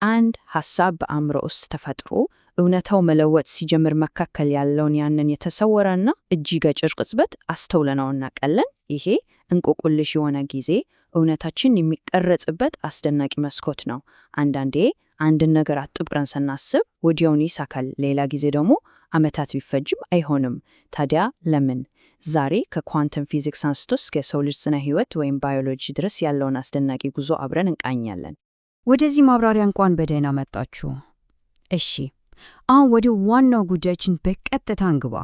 አንድ ሐሳብ በአእምሮ ውስጥ ተፈጥሮ እውነታው መለወጥ ሲጀምር መካከል ያለውን ያንን የተሰወረና እጅግ አጭር ቅጽበት አስተውለነው እናውቃለን? ይሄ እንቆቅልሽ የሆነ ጊዜ እውነታችን የሚቀረጽበት አስደናቂ መስኮት ነው። አንዳንዴ አንድን ነገር አጥብቀን ስናስብ ወዲያውኑ ይሳካል፣ ሌላ ጊዜ ደግሞ ዓመታት ቢፈጅም አይሆንም። ታዲያ ለምን? ዛሬ ከኳንተም ፊዚክስ አንስቶ እስከ የሰው ልጅ ስነ ሕይወት ወይም ባዮሎጂ ድረስ ያለውን አስደናቂ ጉዞ አብረን እንቃኛለን። ወደዚህ ማብራሪያ እንኳን በደህና መጣችሁ። እሺ፣ አሁን ወደ ዋናው ጉዳያችን በቀጥታ እንግባ።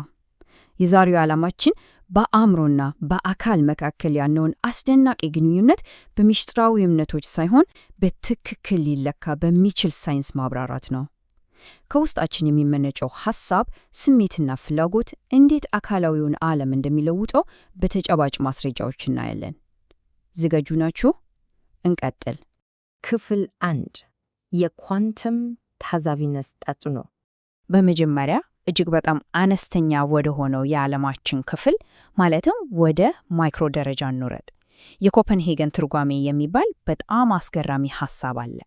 የዛሬው ዓላማችን በአእምሮና በአካል መካከል ያለውን አስደናቂ ግንኙነት በምስጢራዊ እምነቶች ሳይሆን በትክክል ሊለካ በሚችል ሳይንስ ማብራራት ነው። ከውስጣችን የሚመነጨው ሐሳብ፣ ስሜትና ፍላጎት እንዴት አካላዊውን ዓለም እንደሚለውጠው በተጨባጭ ማስረጃዎች እናያለን። ዝግጁ ናችሁ? እንቀጥል። ክፍል 1፣ የኳንተም ታዛቢነት ተጽዕኖ። በመጀመሪያ እጅግ በጣም አነስተኛ ወደ ሆነው የዓለማችን ክፍል፣ ማለትም ወደ ማይክሮ ደረጃ እንውረድ። የኮፐንሄገን ትርጓሜ የሚባል በጣም አስገራሚ ሐሳብ አለ።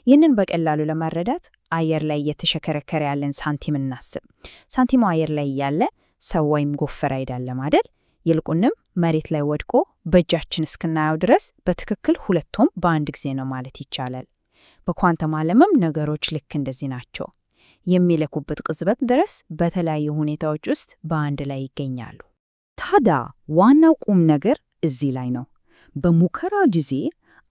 ይህንን በቀላሉ ለመረዳት አየር ላይ እየተሽከረከረ ያለን ሳንቲም እናስብ። ሳንቲሙ አየር ላይ እያለ ሰው ወይም ጎፈር አይደለም አይደል? ይልቁንም መሬት ላይ ወድቆ በእጃችን እስክናየው ድረስ በትክክል ሁለቱም በአንድ ጊዜ ነው ማለት ይቻላል። በኳንተም ዓለምም ነገሮች ልክ እንደዚህ ናቸው። የሚለኩበት ቅጽበት ድረስ በተለያዩ ሁኔታዎች ውስጥ በአንድ ላይ ይገኛሉ። ታዲያ ዋናው ቁም ነገር እዚህ ላይ ነው። በሙከራ ጊዜ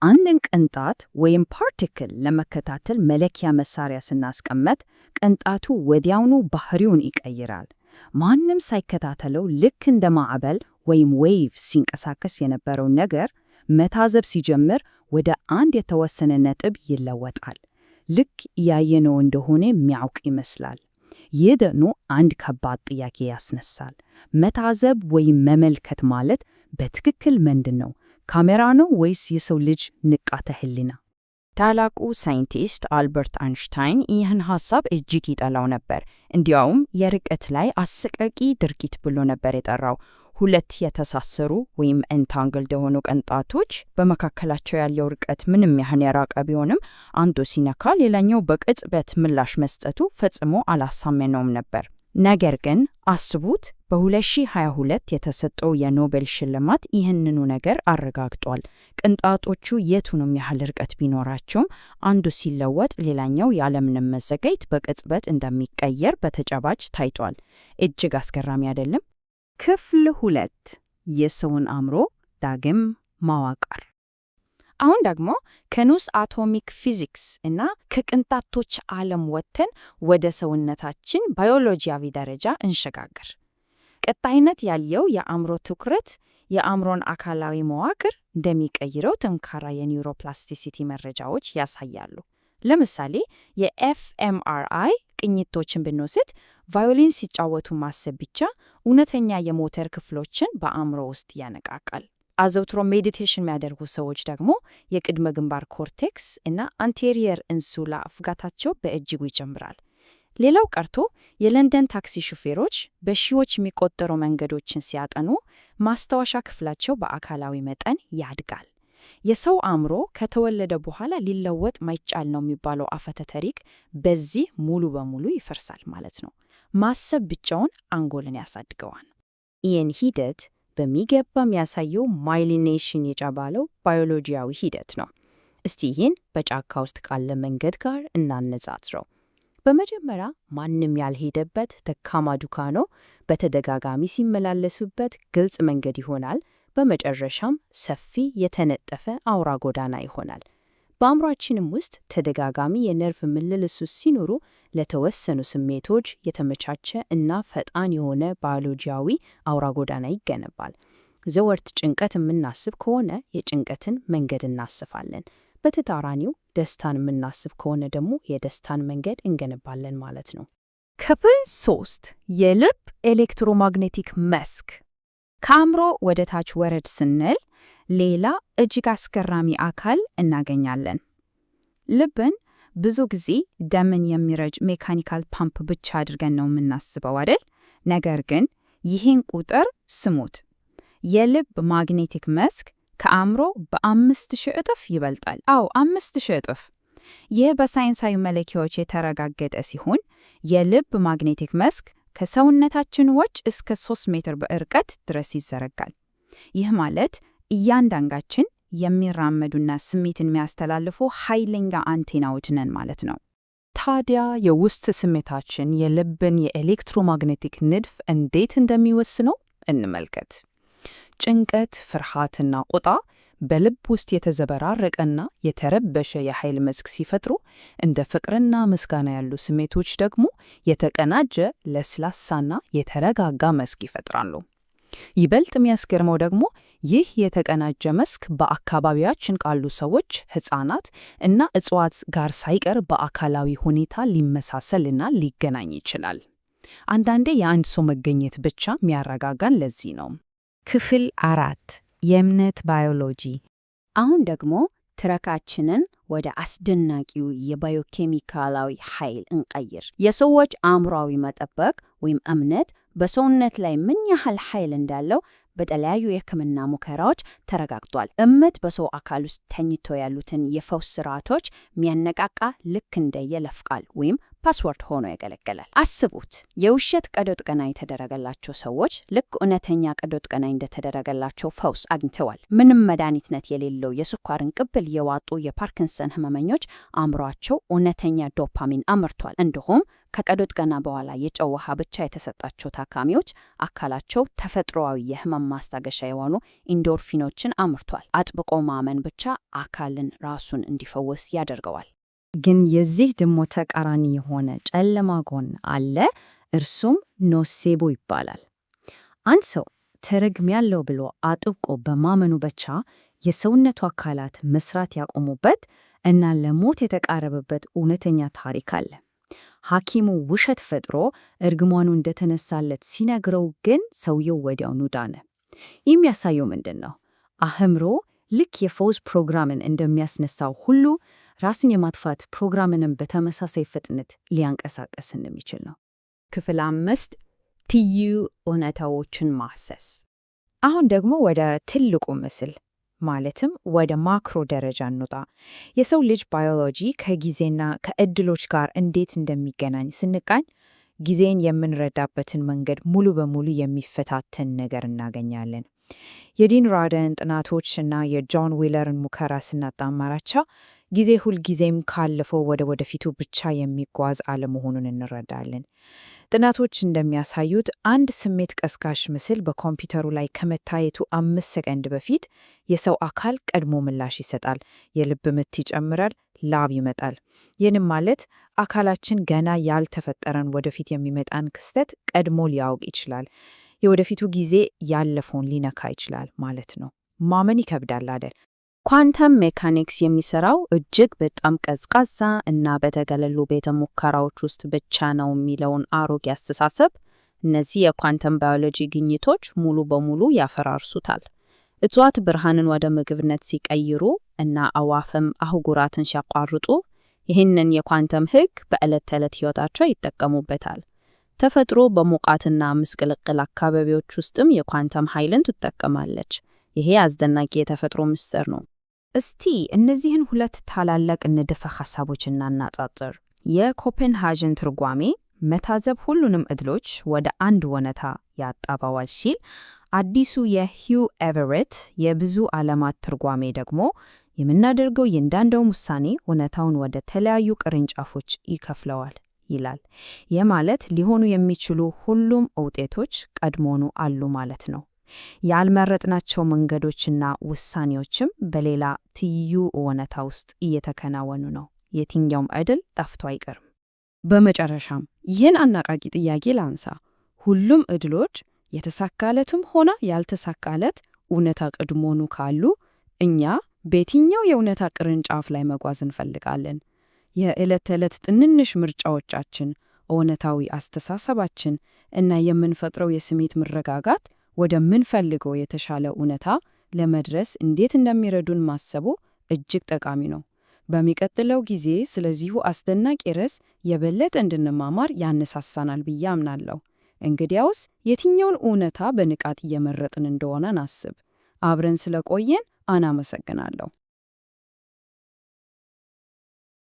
አንድን ቅንጣት ወይም particle ለመከታተል መለኪያ መሳሪያ ስናስቀምጥ ቅንጣቱ ወዲያውኑ ባህሪውን ይቀይራል። ማንም ሳይከታተለው ልክ እንደ ማዕበል ወይም wave ሲንቀሳቀስ የነበረው ነገር መታዘብ ሲጀምር ወደ አንድ የተወሰነ ነጥብ ይለወጣል። ልክ እያየነው እንደሆነ የሚያውቅ ይመስላል። ይህ ደግሞ አንድ ከባድ ጥያቄ ያስነሳል። መታዘብ ወይም መመልከት ማለት በትክክል ምንድን ነው? ካሜራ ነው ወይስ የሰው ልጅ ንቃተ ህሊና? ታላቁ ሳይንቲስት አልበርት አይንሽታይን ይህን ሐሳብ እጅግ ይጠላው ነበር። እንዲያውም የርቀት ላይ አሰቃቂ ድርጊት ብሎ ነበር የጠራው። ሁለት የተሳሰሩ ወይም entangled የሆኑ ቅንጣቶች በመካከላቸው ያለው ርቀት ምንም ያህል የራቀ ቢሆንም አንዱ ሲነካ ሌላኛው በቅጽበት ምላሽ መስጠቱ ፈጽሞ አላሳመነውም ነበር። ነገር ግን አስቡት፣ በ2022 የተሰጠው የኖቤል ሽልማት ይህንኑ ነገር አረጋግጧል። ቅንጣቶቹ የቱንም ያህል ርቀት ቢኖራቸውም አንዱ ሲለወጥ ሌላኛው ያለምንም መዘግየት በቅጽበት እንደሚቀየር በተጨባጭ ታይቷል። እጅግ አስገራሚ አይደለም? ክፍል 2፣ የሰውን አእምሮ ዳግም ማዋቀር። አሁን ደግሞ ከንዑስ አቶሚክ ፊዚክስ እና ከቅንጣቶች ዓለም ወጥተን ወደ ሰውነታችን ባዮሎጂያዊ ደረጃ እንሸጋገር። ቀጣይነት ያለው የአእምሮ ትኩረት የአእምሮን አካላዊ መዋቅር እንደሚቀይረው ጠንካራ የ neuroplasticity መረጃዎች ያሳያሉ። ለምሳሌ የ fMRI ቅኝቶችን ብንወስድ ቫዮሊን ሲጫወቱ ማሰብ ብቻ እውነተኛ የሞተር ክፍሎችን በአእምሮ ውስጥ ያነቃቃል። አዘውትሮ meditation የሚያደርጉ ሰዎች ደግሞ የቅድመ ግንባር cortex እና anterior insula ፍጋታቸው በእጅጉ ይጨምራል። ሌላው ቀርቶ የለንደን ታክሲ ሹፌሮች በሺዎች የሚቆጠሩ መንገዶችን ሲያጠኑ ማስታወሻ ክፍላቸው በአካላዊ መጠን ያድጋል። የሰው አእምሮ ከተወለደ በኋላ ሊለወጥ ማይቻል ነው የሚባለው አፈ ታሪክ በዚህ ሙሉ በሙሉ ይፈርሳል ማለት ነው። ማሰብ ብቻውን አንጎልን ያሳድገዋል። ይህን ሂደት በሚገባ የሚያሳየው myelination የተባለው ባዮሎጂያዊ ሂደት ነው። እስቲ ይህን በጫካ ውስጥ ካለ መንገድ ጋር እናነጻጽረው። በመጀመሪያ ማንም ያልሄደበት ደካማ ዱካ ነው። በተደጋጋሚ ሲመላለሱበት ግልጽ መንገድ ይሆናል። በመጨረሻም ሰፊ የተነጠፈ አውራ ጎዳና ይሆናል። በአእምሯችንም ውስጥ ተደጋጋሚ የነርቭ ምልልሶች ሲኖሩ ለተወሰኑ ስሜቶች የተመቻቸ እና ፈጣን የሆነ ባዮሎጂያዊ አውራ ጎዳና ይገነባል። ዘወትር ጭንቀት የምናስብ ከሆነ የጭንቀትን መንገድ እናስፋለን። በተቃራኒው ደስታን የምናስብ ከሆነ ደግሞ የደስታን መንገድ እንገነባለን ማለት ነው። ክፍል 3፣ የልብ ኤሌክትሮማግኔቲክ መስክ። ከአእምሮ ወደ ታች ወረድ ስንል ሌላ እጅግ አስገራሚ አካል እናገኛለን። ልብን ብዙ ጊዜ ደምን የሚረጭ mechanical pump ብቻ አድርገን ነው የምናስበው አይደል? ነገር ግን ይህን ቁጥር ስሙት። የልብ magnetic መስክ ከአእምሮ በ5000 እጥፍ ይበልጣል። አዎ፣ 5000 እጥፍ። ይህ በሳይንሳዊ መለኪያዎች የተረጋገጠ ሲሆን የልብ ማግኔቲክ መስክ ከሰውነታችን ውጭ እስከ 3 ሜትር በርቀት ድረስ ይዘረጋል። ይህ ማለት እያንዳንዳችን የሚራመዱና ስሜትን የሚያስተላልፉ ኃይለኛ አንቴናዎች ነን ማለት ነው። ታዲያ የውስጥ ስሜታችን የልብን የኤሌክትሮማግኔቲክ ንድፍ እንዴት እንደሚወስነው እንመልከት። ጭንቀት፣ ፍርሃትና ቁጣ በልብ ውስጥ የተዘበራረቀና የተረበሸ የኃይል መስክ ሲፈጥሩ፣ እንደ ፍቅርና ምስጋና ያሉ ስሜቶች ደግሞ የተቀናጀ ለስላሳና የተረጋጋ መስክ ይፈጥራሉ። ይበልጥ የሚያስገርመው ደግሞ ይህ የተቀናጀ መስክ በአካባቢያችን ካሉ ሰዎች፣ ሕፃናት እና እጽዋት ጋር ሳይቀር በአካላዊ ሁኔታ ሊመሳሰልና ሊገናኝ ይችላል። አንዳንዴ የአንድ ሰው መገኘት ብቻ የሚያረጋጋን ለዚህ ነው። ክፍል 4፣ የእምነት ባዮሎጂ። አሁን ደግሞ ትረካችንን ወደ አስደናቂው የባዮኬሚካላዊ ኃይል እንቀይር። የሰዎች አእምሯዊ መጠበቅ ወይም እምነት በሰውነት ላይ ምን ያህል ኃይል እንዳለው በተለያዩ የሕክምና ሙከራዎች ተረጋግጧል። እምነት በሰው አካል ውስጥ ተኝቶ ያሉትን የፈውስ ስርዓቶች የሚያነቃቃ ልክ እንደ የይለፍ ቃል ወይም password ሆኖ ያገለግላል። አስቡት፣ የውሸት ቀዶ ጥገና የተደረገላቸው ሰዎች ልክ እውነተኛ ቀዶ ጥገና እንደተደረገላቸው ፈውስ አግኝተዋል። ምንም መድኃኒትነት የሌለው የስኳር እንቅብል የዋጡ የፓርኪንሰን ህመመኞች አእምሯቸው እውነተኛ ዶፓሚን አምርቷል። እንዲሁም ከቀዶ ጥገና በኋላ የጨው ውሃ ብቻ የተሰጣቸው ታካሚዎች አካላቸው ተፈጥሯዊ የህመም ማስታገሻ የሆኑ ኢንዶርፊኖችን አምርቷል። አጥብቆ ማመን ብቻ አካልን ራሱን እንዲፈወስ ያደርገዋል። ግን የዚህ ደግሞ ተቃራኒ የሆነ ጨለማ ጎን አለ። እርሱም nocebo ይባላል። አንድ ሰው ተረግሜያለሁ ብሎ አጥብቆ በማመኑ ብቻ የሰውነቱ አካላት መስራት ያቆሙበት እና ለሞት የተቃረበበት እውነተኛ ታሪክ አለ። ሐኪሙ ውሸት ፈጥሮ እርግማኑ እንደተነሳለት ሲነግረው ግን ሰውየው ወዲያውኑ ዳነ። የሚያሳየው ምንድን ነው? አእምሮ ልክ የፈውስ ፕሮግራምን እንደሚያስነሳው ሁሉ ራስን የማጥፋት ፕሮግራምንም በተመሳሳይ ፍጥነት ሊያንቀሳቀስ እንደሚችል ነው። ክፍል 5፣ ትይዩ እውነታዎችን ማሰስ። አሁን ደግሞ ወደ ትልቁ ምስል ማለትም ወደ macro ደረጃ እንውጣ። የሰው ልጅ ባዮሎጂ ከጊዜና ከእድሎች ጋር እንዴት እንደሚገናኝ ስንቃኝ ጊዜን የምንረዳበትን መንገድ ሙሉ በሙሉ የሚፈታተን ነገር እናገኛለን። የዲን ራደን ጥናቶች እና የጆን ዊለርን ሙከራ ስናጣማራቸው ጊዜ ሁልጊዜም ካለፈው ወደ ወደፊቱ ብቻ የሚጓዝ አለመሆኑን እንረዳለን። ጥናቶች እንደሚያሳዩት አንድ ስሜት ቀስቃሽ ምስል በኮምፒውተሩ ላይ ከመታየቱ 5 ሰከንድ በፊት የሰው አካል ቀድሞ ምላሽ ይሰጣል። የልብ ምት ይጨምራል፣ ላብ ይመጣል። ይህንም ማለት አካላችን ገና ያልተፈጠረን ወደፊት የሚመጣን ክስተት ቀድሞ ሊያውቅ ይችላል። የወደፊቱ ጊዜ ያለፈውን ሊነካ ይችላል ማለት ነው። ማመን ይከብዳል አይደል? Quantum mechanics የሚሰራው እጅግ በጣም ቀዝቃዛ እና በተገለሉ ቤተ ሙከራዎች ውስጥ ብቻ ነው የሚለውን አሮጌ አስተሳሰብ እነዚህ የኳንተም ባዮሎጂ ግኝቶች ሙሉ በሙሉ ያፈራርሱታል። እጽዋት ብርሃንን ወደ ምግብነት ሲቀይሩ እና አዕዋፍም አህጉራትን ሲያቋርጡ ይህንን የኳንተም ሕግ በዕለት ተዕለት ሕይወታቸው ይጠቀሙበታል። ተፈጥሮ በሞቃትና ምስቅልቅል አካባቢዎች ውስጥም የኳንተም ኃይልን ትጠቀማለች። ይሄ አስደናቂ የተፈጥሮ ምስጢር ነው። እስቲ እነዚህን ሁለት ታላላቅ ንድፈ ሐሳቦች እናነጻጽር። የኮፔንሃገን ትርጓሜ መታዘብ ሁሉንም ዕድሎች ወደ አንድ እውነታ ያጠባዋል ሲል፣ አዲሱ የሂው ኤቨሬት የብዙ ዓለማት ትርጓሜ ደግሞ የምናደርገው እያንዳንዱ ውሳኔ እውነታውን ወደ ተለያዩ ቅርንጫፎች ይከፍለዋል ይላል። ይህ ማለት ሊሆኑ የሚችሉ ሁሉም ውጤቶች ቀድሞውኑ አሉ ማለት ነው። ያልመረጥናቸው መንገዶችና ውሳኔዎችም በሌላ ትይዩ እውነታ ውስጥ እየተከናወኑ ነው። የትኛውም ዕድል ጠፍቶ አይቀርም። በመጨረሻም ይህን አነቃቂ ጥያቄ ላንሳ። ሁሉም ዕድሎች የተሳካለትም ሆነ ያልተሳካለት እውነታ ቀድሞውኑ ካሉ እኛ በየትኛው የእውነታ ቅርንጫፍ ላይ መጓዝ እንፈልጋለን? የዕለት ተዕለት ትንንሽ ምርጫዎቻችን፣ እውነታዊ አስተሳሰባችን እና የምንፈጥረው የስሜት መረጋጋት ወደምንፈልገው የተሻለ እውነታ ለመድረስ እንዴት እንደሚረዱን ማሰቡ እጅግ ጠቃሚ ነው። በሚቀጥለው ጊዜ ስለዚሁ አስደናቂ ርዕስ የበለጠ እንድንማማር ያነሳሳናል ብዬ አምናለሁ። እንግዲያውስ የትኛውን እውነታ በንቃት እየመረጥን እንደሆነ እናስብ። አብረን ስለቆየን አመሰግናለሁ።